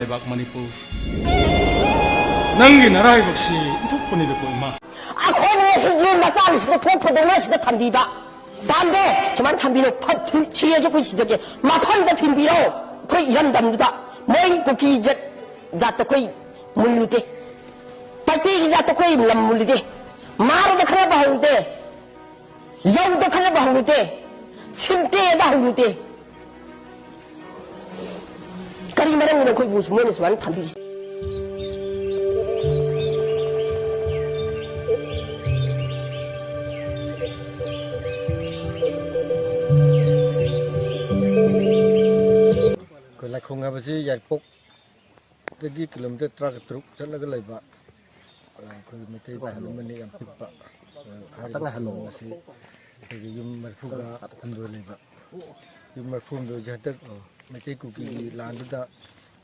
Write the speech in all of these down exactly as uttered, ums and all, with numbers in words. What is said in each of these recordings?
ꯂꯩꯕꯥꯛ ꯃꯅꯤꯄꯨꯔ, ꯅꯪꯒꯤ ꯅꯔꯥꯏꯕꯛꯁꯤ ꯏꯟꯊꯣꯛꯄꯅꯤꯗꯀꯣ, ꯏꯃꯥ꯫ ꯑꯩꯈꯣꯏꯅ ꯉꯁꯤ ꯌꯦꯟ ꯃꯆꯥ ꯂꯤꯁꯤꯡ ꯊꯣꯛ ꯐꯗꯣꯛꯅ ꯁꯤꯗ ꯊꯝꯕꯤꯕ ꯄꯥꯝꯗꯦ꯫ ꯁꯨꯃꯥꯏꯅ ꯊꯝꯕꯤꯔꯣ꯫ ꯐꯠ-, ꯊꯤ-, ꯁꯤꯔꯁꯨ ꯑꯩꯈꯣꯏ ꯁꯤꯖꯒꯦ꯫ ꯃꯐꯝꯗ ꯊꯤꯟꯕꯤꯔꯣ꯫ ꯑꯩꯈꯣꯏ ꯏꯔꯝꯗꯝꯗꯨꯗ ꯃꯣꯏ ꯀꯨꯀꯤ ꯖꯠ-, ꯖꯥꯠꯇ ꯑꯩꯈꯣꯏ ꯃꯨꯜꯂꯨꯗꯦ꯫ ꯃꯩꯇꯩꯒꯤ ꯖꯥꯠꯇ ꯑꯩꯈꯣꯏ ꯂꯝ ꯃꯨꯜꯂꯨꯗꯦ꯫ ꯃꯥꯔꯗ ꯈꯠꯅꯕ ꯍꯧꯔꯨꯗꯦ꯫ ꯌꯧꯗ ꯈꯠꯅꯕ ꯍꯧꯔꯨꯗꯦ꯫ ꯁꯤꯝꯇꯦꯗ ꯍꯧꯔꯨꯗꯦ꯫ ꯀꯔꯤ ꯃꯔꯝꯒꯤꯅꯣ ꯑꯩꯈꯣꯏꯕꯨ ꯃꯣꯏꯅ ꯁꯨꯃꯥꯏꯅ ꯊꯝꯕꯤꯔꯤꯁꯦ? ꯑꯩꯈꯣꯏ ꯂꯥꯏꯈꯣꯡ ꯍꯥꯏꯕꯁꯤ ꯌꯥꯏꯔꯤꯄꯣꯛ ꯗꯒꯤ ꯀꯤꯂꯣꯃꯤꯇꯔ ꯇꯔꯥꯇꯔꯨꯛ ꯆꯠꯂꯒ ꯂꯩꯕ, ꯑ, ꯑꯩꯈꯣꯏꯒꯤ ꯃꯩꯇꯩ ꯇꯥꯍꯟ ꯑꯃꯅꯤ, ꯌꯥꯝ ꯄꯤꯛꯄ꯫ ꯑ, ꯍꯥꯏꯔꯤꯕ ꯈꯨꯂꯪ ꯑꯁꯤ ꯑꯩꯈꯣꯏꯒꯤ ꯌꯨꯝ ꯃꯔꯤꯐꯨꯒ ꯍꯨꯝꯗꯣꯏ ꯂꯩꯕ꯫ ꯌꯨꯝ ꯃꯔꯤꯐꯨ ꯍꯨꯝꯗꯣꯏꯁꯦ ꯍꯟꯗꯛ ꯃꯩꯇꯩ ꯀꯨꯀꯤꯒꯤ ꯂꯥꯟꯗꯨꯗ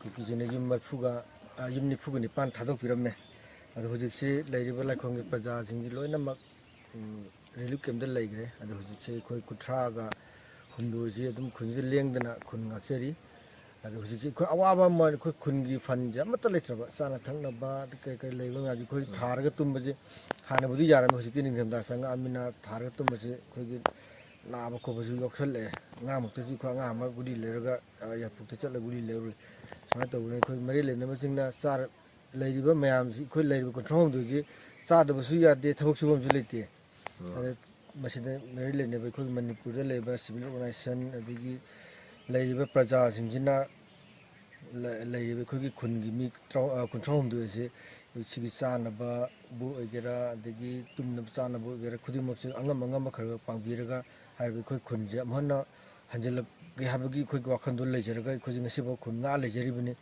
ꯀꯨꯀꯤꯁꯤꯡꯅ ꯌꯨꯝ ꯃꯔꯤꯐꯨꯒ, ꯑ, ꯌꯨꯝ ꯅꯤꯐꯨꯒ ꯅꯤꯄꯥꯟ ꯊꯥꯗꯣꯛꯄꯤꯔꯝꯃꯦ꯫ ꯑꯗꯣ ꯍꯧꯖꯤꯛꯁꯤ ꯂꯩꯔꯤꯕ ꯂꯥꯏꯈꯣꯡꯒꯤ ꯄ꯭ꯔꯖꯥꯁꯤꯡꯁꯤ ꯂꯣꯏꯅꯃꯛ ꯎꯝ, relief camp ꯇ ꯂꯩꯈ꯭ꯔꯦ꯫ ꯑꯗꯣ ꯍꯧꯖꯤꯛꯁꯦ ꯑꯩꯈꯣꯏ ꯀꯨꯟꯊ꯭ꯔꯥꯒ ꯍꯨꯝꯗꯣꯏꯁꯦ ꯑꯗꯨꯝ ꯈꯨꯟꯁꯤꯗ ꯂꯦꯡꯗꯅ ꯈꯨꯟ ꯉꯥꯛꯆꯔꯤ꯫ ꯑꯗꯣ ꯍꯧꯖꯤꯛꯁꯦ ꯑꯩꯈꯣꯏ ꯑꯋꯥꯕ ꯑꯃ, ꯑꯩꯈꯣꯏ ꯈꯨꯟꯒꯤ fund ꯁꯦ ꯑꯃꯠꯇ ꯂꯩꯇ꯭ꯔꯕ, ꯆꯥꯅ ꯊꯛꯅꯕ ꯑꯗꯩ ꯀꯔꯤ ꯀꯔꯤ ꯂꯩꯕ ꯃꯌꯥꯝꯁꯦ ꯑꯩꯈꯣꯏ ꯎꯝ꯫ ꯊꯥꯔꯒ ꯇꯨꯝꯕꯁꯦ ꯍꯥꯟꯅꯕꯨꯗꯤ ꯌꯥꯔꯝꯃꯦ, ꯍꯧꯖꯤꯛꯇꯤ ꯅꯤꯡꯊꯝꯊꯥ ꯆꯪꯉꯛꯑꯃꯤꯅ ꯊꯥꯔꯒ ꯇꯨꯝꯕꯁꯦ ꯑꯩꯈꯣꯏꯒꯤ ꯅꯥꯕ ꯈꯣꯠꯄꯁꯨ ꯌꯥꯎꯁꯜꯂꯛꯑꯦ꯫ ꯑꯉꯥꯡꯃꯛꯇꯁꯨ ꯑꯩꯈꯣꯏ ꯑꯉꯥꯡ ꯑꯃ ꯒꯨꯂꯤ ꯂꯩꯔꯒ, ꯑ, ꯌꯥꯏꯔꯤꯄꯣꯛꯇ ꯆꯠꯂꯒ ꯒꯨꯂꯤ ꯂꯩꯔꯨꯔꯦ꯫ ꯁꯨꯃꯥꯏꯅ ꯇꯧꯕꯅ ꯑꯩꯈꯣꯏ ꯃꯔꯤ ꯂꯩꯅꯕꯁꯤꯡꯅ ꯆꯥꯔ-, ꯂꯩꯔꯤꯕ ꯃꯌꯥꯝꯁꯤ, ꯑꯩꯈꯣꯏ ꯂꯩꯔꯤꯕ ꯀꯨꯟꯊ꯭ꯔꯥ ꯍꯨꯝꯗꯣꯏꯁꯤ ꯆꯥꯗꯕꯁꯨ ꯌꯥꯗꯦ, ꯊꯕꯛ ꯁꯨꯐꯝꯁꯨ ꯂꯩꯇꯦ꯫ ꯎꯝ꯫ ꯑꯗ ꯃꯁꯤꯗ ꯃꯔꯤ ꯂꯩꯅꯕ ꯑꯩꯈꯣꯏ ꯃꯅꯤꯄꯨꯔꯗ ꯂꯩꯕ civil organization ꯑꯗꯒꯤ ꯂꯩꯔꯤꯕ ꯄ꯭ꯔꯖꯥꯁꯤꯡꯁꯤꯅ ꯂ-, ꯂꯩꯔꯤꯕ ꯑꯩꯈꯣꯏꯒꯤ ꯈꯨꯟꯒꯤ ꯃꯤ ꯇꯔꯥ-, ꯑ, ꯀꯨꯟꯊ꯭ꯔꯥ ꯍꯨꯝꯗꯣꯏ ꯑꯁꯤ ꯁꯤꯒꯤ ꯆꯥꯅꯕꯕꯨ ꯑꯣꯏꯒꯦꯔꯥ, ꯑꯗꯒꯤ ꯇꯨꯝꯅꯕ ꯆꯥꯅꯕ ꯑꯣꯏꯒꯦꯔꯥ, ꯈꯨꯗꯤꯡꯃꯛꯁꯦ ꯑꯉꯝ ꯑꯉꯝꯕ ꯈꯔ ꯈꯔ ꯄꯥꯡꯕꯤꯔꯒ ꯍꯥꯏꯔꯤꯕ ꯑꯩꯈꯣꯏ ꯈꯨꯟꯁꯦ ꯑꯃꯨꯛ ꯍꯟꯅ ꯍꯟꯖꯤꯜꯂꯛꯀꯦ ꯍꯥꯏꯕꯒꯤ ꯑꯩꯈꯣꯏꯒꯤ ꯋꯥꯈꯜꯗꯣ ꯂꯩꯖꯔꯒ ꯑꯩꯈꯣꯏꯁꯦ ꯉꯁꯤꯐꯥꯎ ꯈꯨꯟ ꯉꯥꯛꯑ ꯂꯩꯖꯔꯤꯕꯅꯤ꯫